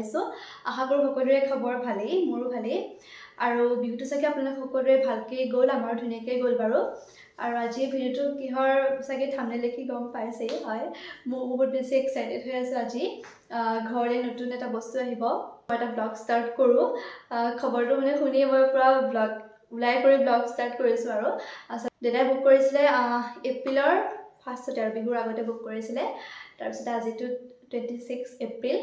জনাইছোঁ। আশা কৰোঁ সকলোৰে খবৰ ভালেই, মোৰো ভালেই। আৰু বিহুটো চাগে আপোনালোক সকলোৰে ভালকৈ গ'ল, আমাৰো ধুনীয়াকৈ গ'ল বাৰু। আৰু আজিৰ ভিডিঅ'টো কিহৰ চাগে থাম্বনেইল দেখি গম পাইছেই হয়। মই বহুত বেছি এক্সাইটেড হৈ আছোঁ আজি। ঘৰলৈ নতুন এটা বস্তু আহিব। মই এটা ব্লগ ষ্টাৰ্ট কৰোঁ। খবৰটো মানে শুনিয়ে মই পূৰা ব্লগ ওলাই কৰি ব্লগ ষ্টাৰ্ট কৰিছোঁ। আৰু দেউতাই বুক কৰিছিলে এপ্ৰিলৰ ফাৰ্ষ্টতে আৰু বিহুৰ আগতে বুক কৰিছিলে। তাৰপিছতে আজিতো 26 এপ্ৰিল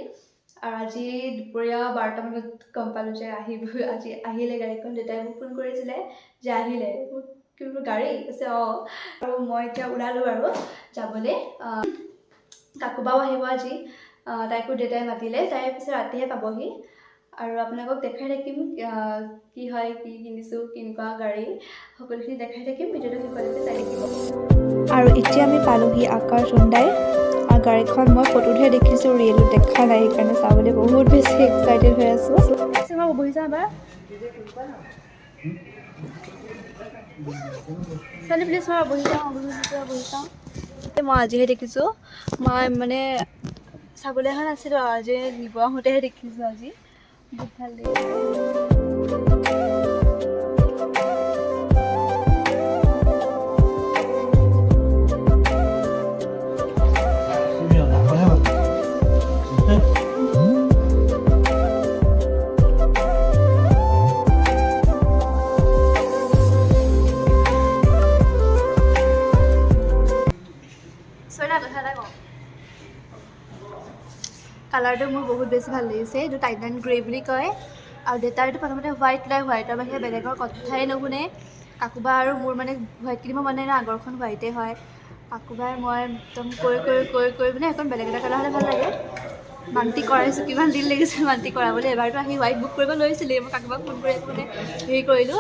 আৰু আজি দুপৰীয়া 12টামানত গম পালোঁ যে আহিব। আজি আহিলে গাড়ীখন। দেউতাই মোক ফোন কৰিছিলে যে আহিলে। মোক কিন্তু গাড়ী কৈছে অঁ। আৰু মই এতিয়া ওলালোঁ আৰু যাবলৈ। কাকুবাও আহিব আজি, তাইকো দেউতাই মাতিলে। তাই পিছে ৰাতিহে পাবহি। আৰু আপোনালোকক দেখাই থাকিম কি হয়, কি কিনিছোঁ, কেনেকুৱা গাড়ী, সকলোখিনি দেখাই থাকিম। ভিডিঅ'টো শেষলৈকে চাই থাকিব। আৰু এতিয়া আমি পালোহি আকাশ হুণ্ডাই। আৰু গাড়ীখন মই ফটোতহে দেখিছোঁ, ৰিয়েলত দেখা নাই। সেইকাৰণে চাবলৈ বহুত বেছি এক্সাইটেড হৈ আছোঁ। মই বহি যাওঁ এবাৰ। ছোৱালী, প্লিজ, মই বহি যাওঁ, বহি যাওঁ, বহি যাওঁ। মই আজিহে দেখিছোঁ। মই মানে চাবলৈ অহা নাছিলোঁ আৰু আজি নিব আহোঁতেহে দেখিছোঁ। আজি বহুত ভাল লাগিছে। চইনা, কথা এটা কওঁ। কালাৰটো মোৰ বহুত বেছি ভাল লাগিছে। এইটো টাইটান গ্ৰে বুলি কয়। আৰু দেউতাৰ এইটো প্ৰথমতে হোৱাইট ওলাই, হোৱাইটৰ বাহিৰে বেলেগৰ কথাই নুশুনে। কাকোবা আৰু মোৰ মানে হোৱাইট কিনিব মনে নাই, আগৰখন হোৱাইটেই হয়। কাকোবাই মই একদম কৈ কৈ কৈ কৈ মানে এখন বেলেগ এটা কালাৰ হ'লে ভাল লাগে, মান্তি কৰাইছোঁ। কিমান দিন লাগিছে মান্তি কৰাবলৈ। এবাৰতো আহি হোৱাইট বুক কৰিব লৈছিলেই। মই কাকোবাক ফোন কৰি মানে হেৰি কৰিলোঁ।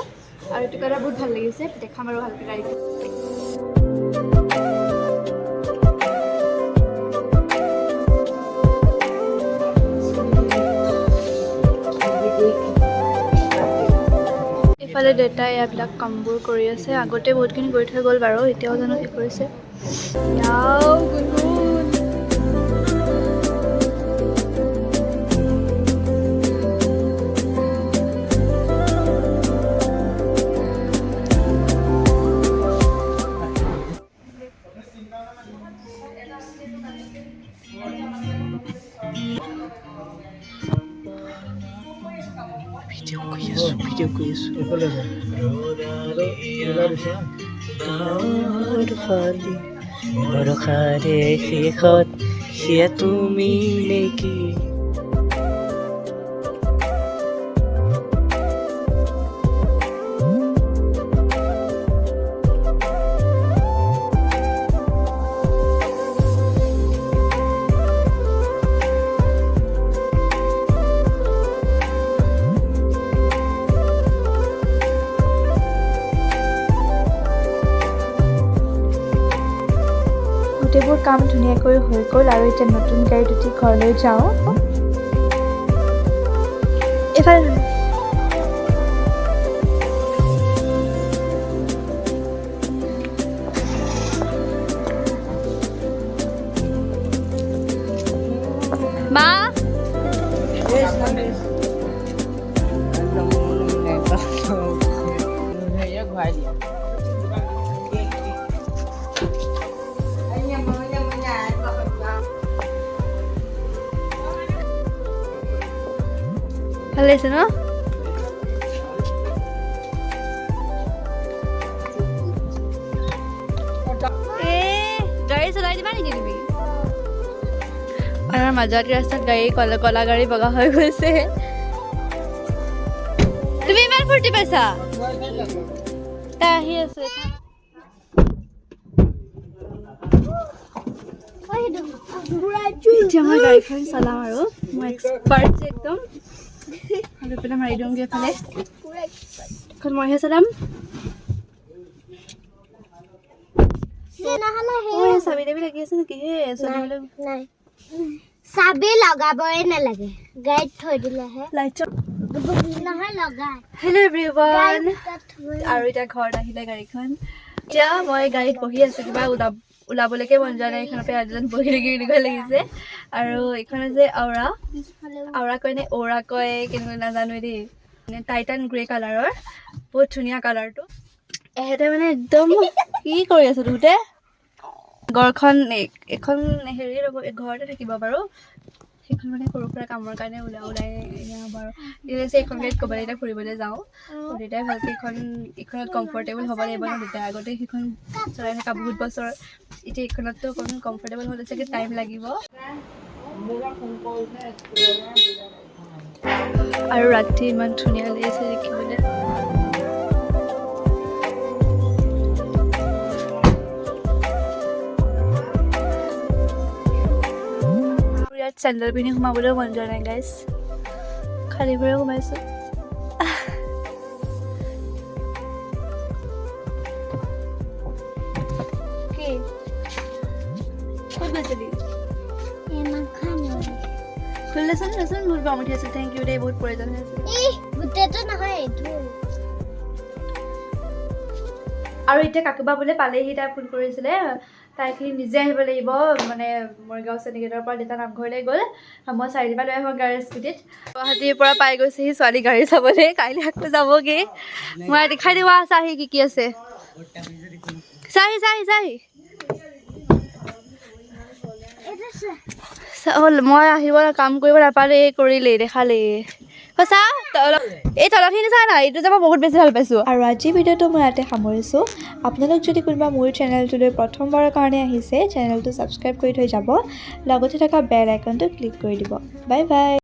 আৰু এইটো কালাৰ বহুত ভাল লাগিছে। দেখাম আৰু ভালকৈ গাড়ীখন। এইফালে দেউতাই এইবিলাক কামবোৰ কৰি আছে। আগতে বহুতখিনি কৰি থৈ গ'ল বাৰু, এতিয়াও জানো কি কৰিছে। ইয়াও গুণগুণ। ভিডিঅ' কৰি আছো, ভিডিঅ' কৰি আছো। এইফালে যা। খালি ভৰসাৰে শেষত সেয়া তুমি নেকি? গোটেইবোৰ কাম ধুনীয়াকৈ হৈ গ'ল আৰু এতিয়া নতুন গাড়ীত উঠি ঘৰলৈ যাওঁ। এইফালে। মা। ঘূৰাই দিয়া। ভাল লাগিছে ন? এ গাড়ী চলাই দিবা নেকি তুমি? আমাৰ মাজুৱাটি ৰাস্তাত গাড়ী কলা কলা গাড়ী বগা হৈ গৈছে। তুমি ইমান ফূৰ্তি পাইছা? তাই আহি আছে। এতিয়া মই গাড়ীখন চলাম আৰু মই এক্সপাৰ্ট যে একদম। লৈ পেলাই মাৰি দিওঁগৈ এফালে। এখন মইহে চলাম। ঐ, চাবি তাবি লাগি আছে নেকি হে চলিবলৈ? নাই, চাবি লগাবই নালাগে, গাড়ীত থৈ দিলেহে। লাইট নহয়, লগাই। Hello' everyone. তাত থৈ। আৰু এতিয়া ঘৰত আহিলে গাড়ীখন। এতিয়া মই গাড়ীত বহি আছোঁ। কিবা ওলাব ওলাবলৈকে মন যোৱা নাই এইখনৰ পৰা। এজন বহি থাকি এনেকুৱা লাগিছে। আৰু এইখন হৈছে আওৰা। আওৰা কয় নে অ'ৰা কয় কেনেকুৱা নাজানো দেই। মানে টাইটান গ্ৰে কালাৰৰ, বহুত ধুনীয়া কালাৰটো। এহেঁতে মানে একদম কি কৰি আছে তহঁতে? ঘৰখন এইখন হেৰি ৰ'ব, ঘৰতে থাকিব বাৰু। সেইখন মানে সৰু সুৰা কামৰ কাৰণে ওলাই ওলাই এনে হ'ব। আৰু ঠিক আছে, এইখন গাড়ীত ক'ৰবালৈ এতিয়া ফুৰিবলৈ যাওঁ, দেউতাই ভালকৈ এইখন, এইখনত কমফৰ্টেবল হ'ব লাগিব ন। দেউতাই আগতে সেইখন চলাই থকা বহুত বছৰ, এতিয়া এইখনততো অকণমান কমফৰ্টেবল হ'লে চাগে টাইম লাগিব। আৰু ৰাতি ইমান ধুনীয়া লাগিছে দেখিবলৈ। মোৰ ইয়াত চেণ্ডেল পিন্ধি সোমাবলৈও মন যোৱা নাই গাইজ, খালী ভৰিৰে সোমাইছোঁ। কি, ক'ত গৈছিলি? এই মাংস আনিব। খুলিলেচোন, দেচোন। বহুত গৰম উঠি আছিল। Thank U দেই, বহুত প্ৰয়োজন হৈ আছিল। ইহ, গোটেইটো নহয়, এইটো। আৰু এতিয়া কাকোবা বোলে পালেহি, তাই ফোন কৰিছিলে। তাইখিনি নিজে আহিব লাগিব মানে মৰিগাঁও চেণ্ডিকেটৰ পৰা। দেউতা নামঘৰলৈ গ'ল, মই চাৰিআলিৰ পৰা লৈ আহোঁ গাড়ী স্কুটিত। গুৱাহাটীৰ পৰা পাই গৈছেহি ছোৱালী গাড়ী চাবলৈ, কাইলৈ আকৌ যাবগৈ। মই দেখাই দিওঁ, আহ, চাহি কি কি আছে, চাহি চাহি চাহি। এইটো চোৱা। হ'ল, মই আহিব কাম কৰিব নাপালেই, কৰিলেই, দেখালেই। সঁচা এই তলৰখিনি চা না, এইটো যে মই বহুত বেছি ভাল পাইছোঁ। আৰু আজিৰ ভিডিঅ'টো মই ইয়াতে সামৰিছোঁ। আপোনালোক যদি কোনোবা মোৰ চেনেলটোলৈ প্ৰথমবাৰৰ কাৰণে আহিছে, চেনেলটো ছাবস্ক্ৰাইব কৰি থৈ যাব, লগতে থকা বেল আইকনটো ক্লিক কৰি দিব। Bye bye.